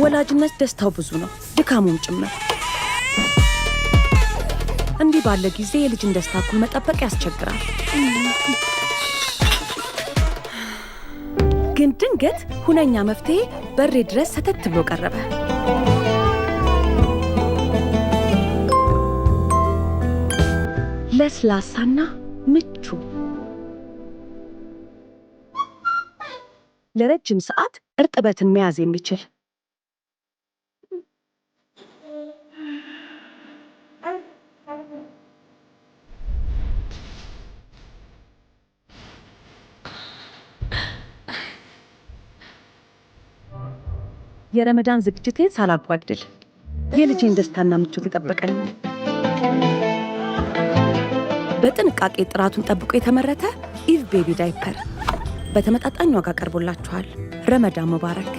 ወላጅነት ደስታው ብዙ ነው፣ ድካሙም ጭምር። እንዲህ ባለ ጊዜ የልጅን ደስታ እኩል መጠበቅ ያስቸግራል። ግን ድንገት ሁነኛ መፍትሄ በሬ ድረስ ሰተት ብሎ ቀረበ። ለስላሳና ምቹ፣ ለረጅም ሰዓት እርጥበትን መያዝ የሚችል። የረመዳን ዝግጅቴን ሳላጓድል የልጄን ደስታና ምቾት የጠበቀልኝ፣ በጥንቃቄ ጥራቱን ጠብቆ የተመረተ Eve baby diaper በተመጣጣኝ ዋጋ ቀርቦላችኋል። ረመዳን ሙባረክ።